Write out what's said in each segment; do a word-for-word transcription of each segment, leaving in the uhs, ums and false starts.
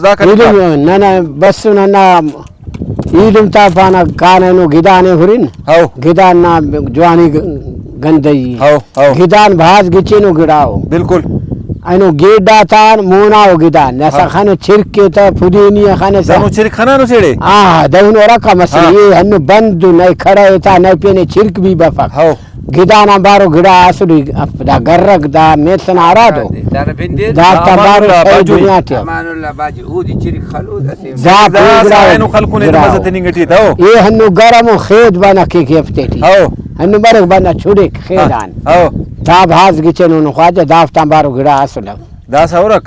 دا کنے ایلم، نہ، نہ، بس نہ، نہ، ایلم تا پانہ کان اینو گدان ءِ ہرن۔ ہو۔ گدان نا جوانی گ-، گندہی ءِ۔ ہو، ہو۔ گدان بھاز گچینو گڑا ءُ۔ بالکل۔ اینو گیڈ آتان مونا ءُ گدان۔ داسا ہاں۔ خنہ چرک ءِ تہ پدینی ءِ خنسہ۔ دہنو چرک خنانو سیڑے؟ آ، دہنو رقم اسہ۔ ہاں۔ اے ہنو بند نئے کھڑا ءِ تا نئے پینے چرک بھی بفک۔ ہو۔ گدان آن بارو گڑا اسل ءِ اف، دا گرک دا میل ئنا ہرا دو۔ داستا امان بارو اللہ سئے باجوئی۔ دنیا ٹی اف۔ امان اللہ باجوئی، اودے چرک خلوس اسہ۔ دا دا پورا سا اینو خلکنے گڑا مزہ او۔ تننگ ٹی تا، او۔ اے ہنو گرم و خید بنا کے کے ہفتے ٹی۔ او۔ ہنو بریک بنا چھڑک خید آن۔ او۔ دا بھاز گچینو نو خواجہ، دافتان بارو گڑا اسل اف۔ داسا ہرک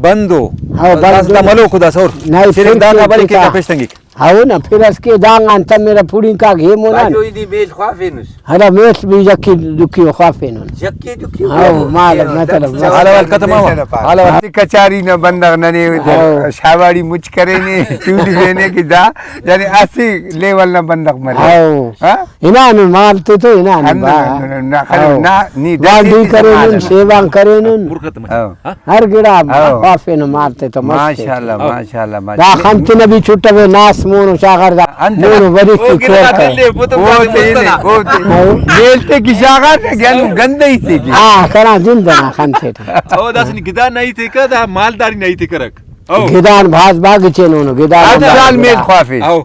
بندو۔ او، داسا بندو۔ ملوکو داسا ہر۔ نئے چرک پھر داتا کے بلکہ تا۔ پیشتنگک۔ ہو نا، پھر اس کے دانگ آن تمرہ پڑینکاک ہیمونان۔ باجوئی نی میل خوافینس۔ ہرا میل بھی یکی دکی و خوافینن۔ یکی دکی و ہو، خوافینن۔ مال مطلب، حال احوال ختم ہوا۔ حال احوال۔ کچاری نا بندغ ننے ہو۔ شاواڑی مچ کرینے، چوٹی دینے کہ دا، یعنی اسہ لیول نا بندغ مرے۔ ہو۔ ہاں؟ ہنانن مال تے تو ہنانن ہندن، با۔ ہندن، ہندن، نہ، خیر، ہو۔ نہ، نی داسے بالڈنگ تے کرینن، مال۔ شیوان کرینن۔ برکت مچ۔ ہو۔ ہر گڑا ہاں۔ خوافینو مال تے تو مست تے۔ ماشاءاللہ، ہاں۔ ماشاءاللہ، دا ماشاءاللہ۔ خن تینا بھی چھٹوے ناس مونو شاغر دا انت مونو بریک او کی گڑا کور تا۔ دلے بوتم او دا تینے، مستنا۔ او تینے۔ ہاں۔ میل تے کی شاغر تے گن گندہ ہی تے کی۔ ہاں، کنا جند نا خن تے۔ او داسہ نی گدان نا ہیت ءِ کہ دا مالداری نا ہیت ءِ کرک۔ او۔ گدان بھاز باگچینو نو، گدان ہر سال میل خوافیس۔ او۔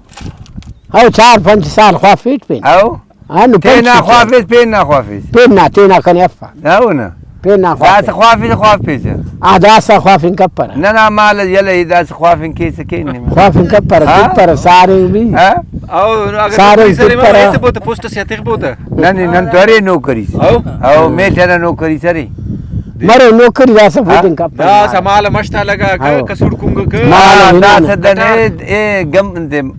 او چار پنچ سال خوافیٹ پین۔ او۔ ہاں، نو تینا پنچ سال۔ خوافیس، پین نا خوافیس۔ پین نا، تینا کنے افا۔ ہاؤ نا۔ پین نا داسہ خوافیس۔ خوافیس، خوافیس۔ آ، داسہ خوافنگ کپرہ۔ ننا مال یلہ ای داسہ خوافنگ کیسہ کین نی۔ خوافنگ کپرہ، ہاں؟ کپرہ سارنگ بھی۔ ہاں؟ او، اگر سارنگ نوکری سرے کپرہ۔ ایت بوت پوسٹ سے تخ بوت۔ نن، نن تو ارے نوکری۔ ہاؤ؟ ہاؤ، میٹھا نا نوکری سرے۔ مرے نوکری داسہ ہاں؟ فوٹنگ کپرہ۔ داسہ مال مشتا لگا کہ ہاؤ۔ کسوڑ کنگ کہ۔ مال ہاں، ہنانہ۔ داسہ دن اے، اے گم،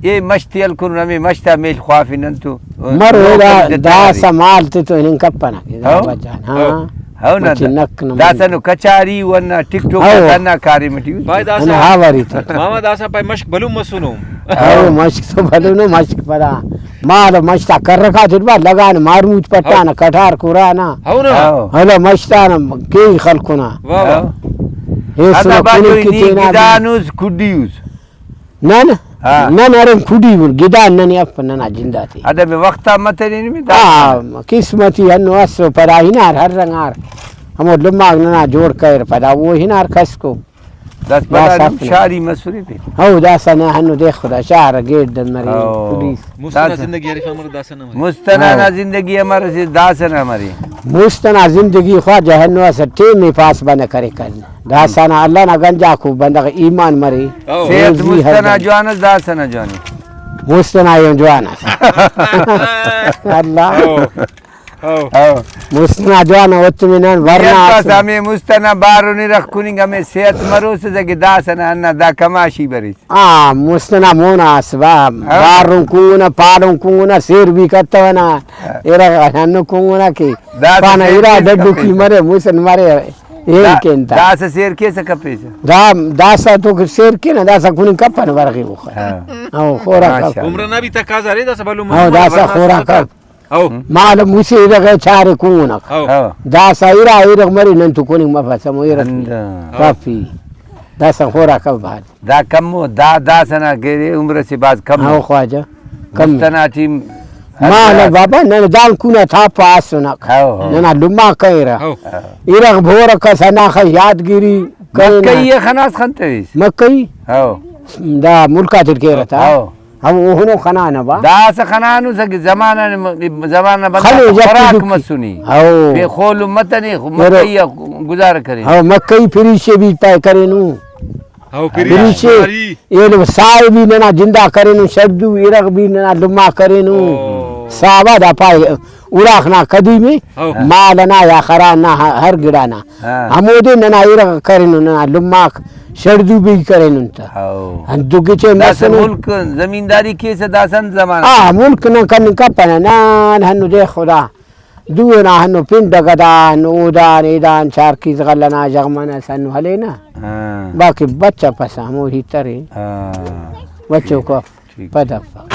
اے مشتی الکن ہمے مشتا میل خوافی نن تو۔ مرو نوکری دا، جتا داسہ ارے۔ مال تے تو ہننگ کپنہ کہ دا ہاؤ۔ بجان، ہاں۔ ہاؤ۔ ہاؤ نا مچہ دا۔ نک نہ داسہ من۔ نو کچاری و ہندا ٹک ٹوک ہاؤ۔ آتا ہندا کاریم ٹی اُس۔ بھائی داسہ ہاں، واری تے۔ ماما داسہ پائے مشک بھلن مسنو۔ ہاؤ، مشک تو بھلنو، مشک پدا۔ مال مشتا کرکا تیٹ با لگان مارموت پٹانا، ہاؤ۔ کٹار کرانا۔ ہاؤ نا۔ ہاؤ۔ ہلا مشتانا کیئی خلکنا۔ واہ واہ۔ ہاؤ۔ اے ہندا سنا باجوئی کنی نی کتینا بھی۔ گدانوس کڈی اس۔ نن، ہاں۔ نن ارن کڈی اُن، گدان ننے اف ننا جند آتے۔ ادب وخت آ متنے نمے دا۔ ہاں، قسمتی ہنو اسو پدا ہنار ہر رنگ آر۔ ہمو لماک ننا جوڑ کریر پدا او ہنار کسکو۔ داس پدا داسہ نم اف نہ۔ شاری مسرے پین۔ ہو، داسہ نہ ہنو دیکھ خدا شار گیڈ دن مرے ہو۔ پولیس۔ مست ئنا داسہ۔ زندگی حریف امر داسہ نہ مرے۔ مست ئنا ہاں۔ نا زندگی امر سے داسہ نہ مرے۔ مست ئنا زندگی خواجہ ہنو اسہ ٹیم ءِ پاس بنہ کرے کن۔ داسہ نا اللہ نا گنجاکو بندغ ایمان مرے۔ او۔ صحت روزی مست ئنا ہر دم۔ جوان اس، داسہ نا جوان اس۔ مست ئنا ایہن جوان اس۔ اللہ۔ او۔ او۔ او۔ مست ئنا جوان اس، اوتمنان ورنا نیت اس۔ ہمے مست ئنا بارو نی رخ کننگ ہمے صحت مروسس اگہ داسہ نا ہندا دا کماشی بریس۔ آ، مست ئنا مونا اس با، ہاں۔ بارون کنگنہ، پالون کنگنہ، سیر بھی کتونہ، ہاں۔ ارغ ہنو کنگنہ کہ داسہ پانہ سیر ارا کیسہ ڈڈو کی کپیسہ۔ مرے، مسن مرے، ہیل دا-، کین تا۔ داسہ سیر کیسہ کپیسہ۔ دا، داسہ تو کہ سیر کینہ، داسہ کننگ کپنہ ورغی مخ۔ ہاں۔ ہاں، خوراک ماشاءاللہ۔ عمر نا بھی تقاضا رے، داسہ بھلو ہاں، مسن داسہ مرے، خوراک۔ ہاں۔ او۔ مال مسہ ارغ چارے کنگنک۔ او۔ ہاں۔ داسہ ارا ارغ مرے نن تو کننگ مفسہ، مو ارغ ہندا۔ کافی۔ داسہ خوراک بھاز۔ دا کمو، دا، داسہ نا کہ عمر سے بھاز کم۔ ہاں خواجہ، کم۔ مست ئنا ٹیم مال بابا، نن دان کنا تھاپا آسنک۔ ہاؤ، ہاؤ۔ ننا لما کیرہ۔ ہاؤ۔ ارغ بھورک اس ہندا خہ یادگیری کرینہ۔ مکئی ءِ خناس خنتویس؟ مکئی؟ ہاؤ۔ دا ملک آتیٹ کیرہ تا۔ ہاؤ۔ ہم اوہنو خنانہ با۔ داسہ خنانس کہ زمانہ نے م-، زمانہ بندغ خلو جتی خوراک دکی۔ مسنے۔ ہاؤ۔ بے خول متنے، خو-، مکئی آ گزارہ کرے۔ ہاؤ، مکئی پریشے بھی پائے کرینو۔ ہاؤ، پریش پریشے، ماری۔ ایلو سائے بھی ننا جندا کرینو، شڑدو ارغ بھی ننا لما کرینو۔ او۔ ساوا دا پائے اڑاخ نا قدیمی ہاؤ۔ مال ئنا یا خران نا ہ-، ہر گڑا نا۔ ہاں۔ ہمودے ننا ارغ کرینو، ننا لماک شڑدو بھی کرینن تا۔ ہاؤ۔ ہندن گچین داسہ مسنو۔ ملک زمینداری کیسہ داسہ انت زمانہ۔ آ، ملک نن کننگ کپنہ، نان ہندن دے خدا۔ دو ئنا ہندن پنڈ گدان، اودان، ایدان، چارکیز غلہ نا ژغمنہ اس ہندن ہلینہ۔ ہاں۔ باقی بچ اپسہ ہمو ہیت ارے۔ ہاں۔ بچوکو۔ ٹھیک۔ پد افک۔